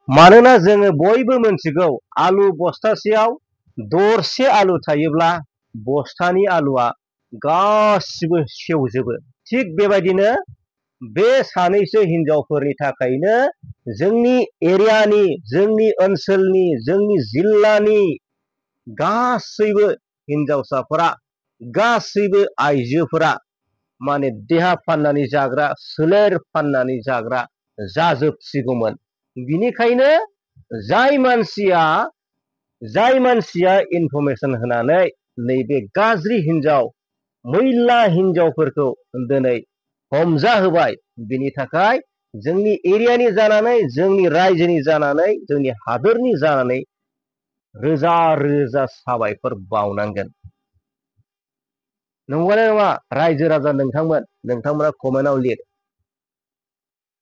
मानोना जोङो बयबो मोनथिगौ आलु बस्थासेयाव दरसे आलु थायोब्ला बस्थानि आलुआ गासिबो सेवजोबो। थिग बेबायदिनो बे सानैसो हिनजावफोरनि थाखायनो जोंनि एरियानि, जोंनि ओनसोलनि, जोंनि जिल्लानि गासैबो हिनजावसाफोरा, गासैबो आइजोफोरा माने देहा फाननानै जाग्रा, सोलेर फाननानै जाग्रा जाजोबसिगौमोन। बिनिखायनो जाय मानसिया इनफरमेसन होनानै नैबे गाज्रि हिनजाव, मैला हिनजावफोरखौ दिनै हमजाहोबाय, बिनि थाखाय जोंनि एरियानि जानानै, जोंनि रायजोनि जानानै, जोंनि हादोरनि जानानै रोजा रोजा साबायखर बावनांगोन। नंगौना नङा रायजो राजा नोंथांमोना कमेन्टआव लिर।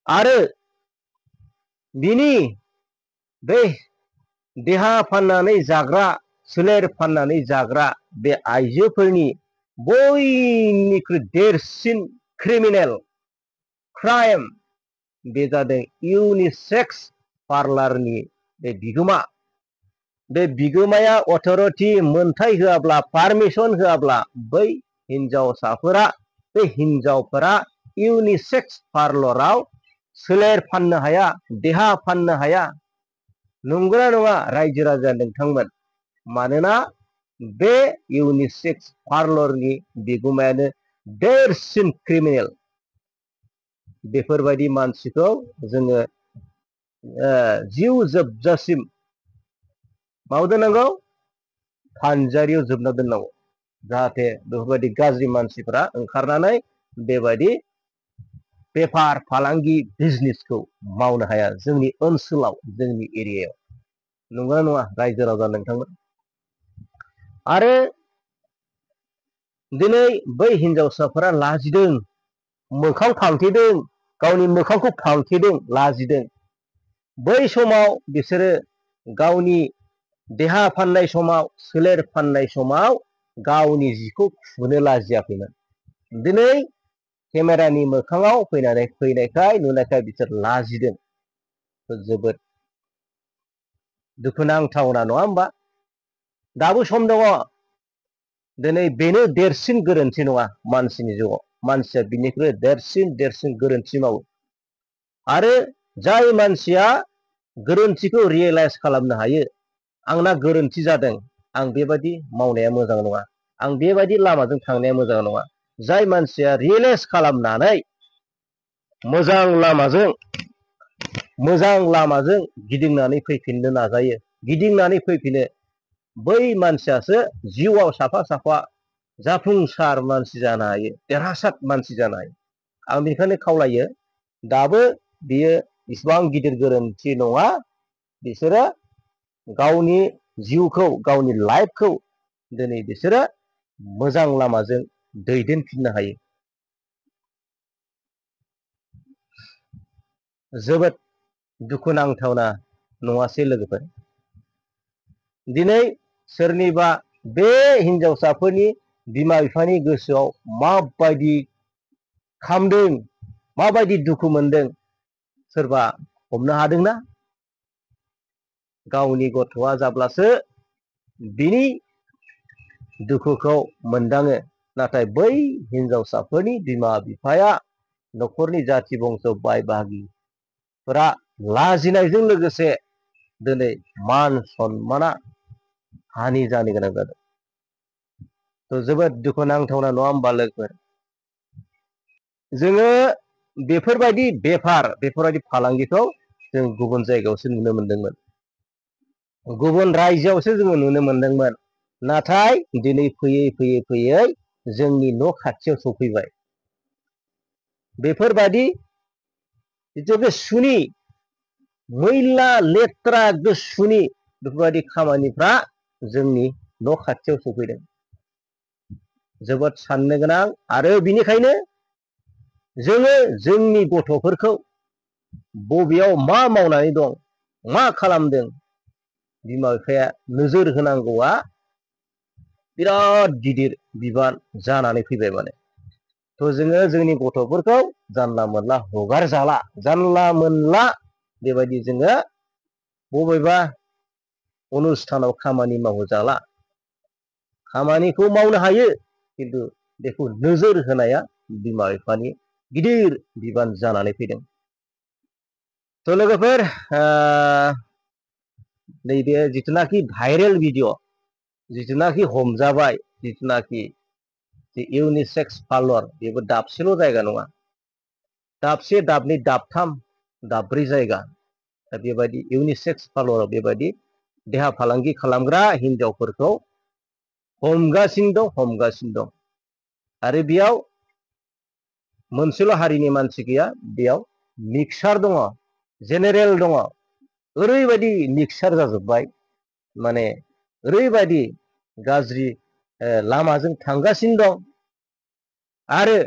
आरो बिनि बे देहा फाननानै जाग्रा, सोलेर फाननानै जाग्रा बे आइजोफोरनि बयनिख्रुइ देरसिन क्रिमिनेल क्राइम बे जादों इउनिसेक्स पार्लारनि बे बिगोमा। बे बिगोमाया अथरिटि मोनथाय होआब्ला, पारमिसन होआब्ला बै हिनजावफोरा इउनिसेक्स पार्लाराव सोलेर फाननो हाया, देहा फाननो हाया। नंगौना नङा रायजो राजा नोंथांमोन? मानोना बे इउनिसेक्स पार्लारनि बिगोमायानो देरसिन क्रिमिनेल। बेफोरबायदि मानसिखौ जोङो जिउ जोबजासिम माव दोननांगौ, फानजारियाव जोबना दोननांगौ, जाहाथे बेफोरबायदि गाज्रि मानसिफोरा ओंखारनानै बेबायदि बेफार फालांगि बिजनेसखौ मावनो हाया जोंनि ओनसोलाव, जोंनि एरियायाव। नंगौना नङा रायजो राजा नोंथांमोन? आरो दिनै बै हिनजावसाफोरा लाजिदों, मोखां फांथेदों, गावनि मोखांखौ फांथेदों, लाजिदों। बै समाव बिसोरो गावनि देहा फाननाय समाव, सोलेर फाननाय समाव गावनि जिखौ खुनो लाजियाखैमोन। दिनै केमेरानि मोखाङाव नुनायखाय बिसोर लाजिदों। जोबोद दुखुनांथावना, नङा होमबा? दाबो सम दङ। दिनै बेनो देरसिन गोरोन्थि नङा मानसिनि जिउआव। मानसिया बिनिख्रुइ देरसिन गोरोन्थि मावो। आरो जाय मानसिया गोरोन्थिखौ रियेलाइज खालामनो हायो, आंना गोरोन्थि जादों, आं बेबायदि मावनाया मोजां नङा, आं बेबायदि लामाजों थांनाया मोजां नङा। जाय मानसिया रियेलाइज खालामनानै मोजां लामाजों गिदिंनानै फैफिननो नाजायो, गिदिंनानै फैफिनो, बै मानसियासो जिउआव साफा जाफुंसार मानसि जानो हायो, देरहासार मानसि जानो हायो। आं बेनिखायनो खावलायो, दाबो बियो इसिबां गिदिर गोरोन्थि नङा। बिसोरो गावनि जिउखौ, गावनि लाइफखौ दिनै बिसोरो मोजां लामाजों दैदेनफिननो हायो। जोबोद दुखुनांथावना नङासै लोगोफोर? दिनै सोरनिबा बे हिनजावसाफोरनि बिमा बिफानि गोसोआव माबायदि खामदों, माबायदि दुखु मोनदों, सोरबा हमनो हादोंना? गावनि गथ'आ जाब्लासो बिनि दुखुखौ मोनदाङो। नाथाय बै हिनजावसाफोरनि बिमा बिफाया, न'खरनि जाथि बंस' बाय बाहागिफोरा लाजिनायजों लोगोसे दिनै मान सन्माना हानि जानो गोनां जादों। जोबोद दुखुनांथावना, नङा होमबा लोगोफोर? जोङो बेफोरबायदि फालांगिखौ जों गुबुन जायगायावसो नुनो मोनदोंमोन, गुबुन रायजोआवसो जोङो नुनो मोनदोंमोन। नाथाय दिनै फैयै जोंनि न' खाथियाव सफैबाय। बेफोरबायदि जिथु बे सुनि, मैला लेथ्रा सुनि बेफोरबायदि खामानिफ्रा जोंनि न' खाथियाव सफैदों। जोबोद साननो गोनां। आरो बिनिखायनो जोङो जोंनि गथ'फोरखौ बबेयाव मा मावनानै दं, मा खालामदों, बिमा बिफाया नोजोर होनांगौआ बिराद गिदिर बिबान जानानै फैबाय। माने जोङो जोंनि गथ'फोरखौ जानला मोनला हगारजाला, जानला मोनला बेबायदि जोङो बबेबा अनुष्ठानाव खामानि मावजाला खामानिखौ मावनो हायो किन्तु बेखौ नोजोर होनाया बिमा बिफानि गिदिर बिबान जानानै फैदों। थ' लोगोफोर नैबे जिथुनाखि भाइरेल भिडिअ जिथुनाखि हमजाबाय जिथुनाखि इउनिसेक्स पार्लर बेबो दाबसेल' जायगा नङा दाबसे दाबनै दाबथाम दाब्रै जायगा दा बेबायदि इउनिसेक्स पार्लराव बेबायदि देहा फालांगि खालामग्रा हिनजावफोरखौ हमगासिनो दं आरो बेयाव मोनसेल' हारिनि मानसि गैया बेयाव मिक्सार दङ जेनेरेल दङ ओरैबायदि मिक्सार जाजोब्बाय माने ओरैबायदि गाज्रि लामाजों थांगासिनो दं आरो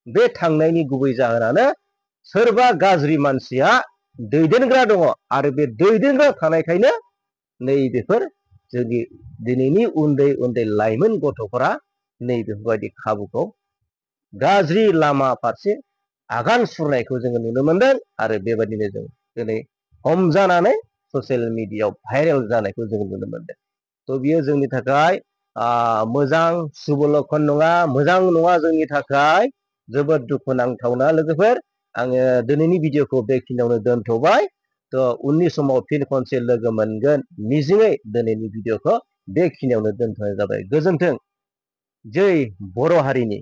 बे थांनायनि गुबै जाहोनानो सोरबा गाज्रि मानसिया दैदेनग्रा दङ आरो बे दैदेनग्रा थानायखायनो नैबेफोर जोंनि दिनैनि उन्दै उन्दै लाइमोन गथ'फोरा नैबेफोरबायदि खाबुखौ गाज्रि लामा फारसे आगान सुरनायखौ जोङो नुनो मोनदों आरो बेबायदिनो जों दिनै हमजानानै ससियेल मिडियायाव भाइरेल जानायखौ जों नुनो मोनदों। थ' बियो जोंनि थाखाय मोजां शुभ लक्षन नङा मोजां नङा जोंनि थाखाय जोबोद दुखुनांथावना लोगोफोर आङो दिनैनि भिडिअखौ बेखिनियावनो दोनथ'बाय। थ' उननि समाव फिन खनसे लोगो मोनगोन मिजिङै दिनैनि भिडिअखौ बेखिनियावनो दोनथ'नाय जाबाय। गोजोन्थों जै बर' हारिनि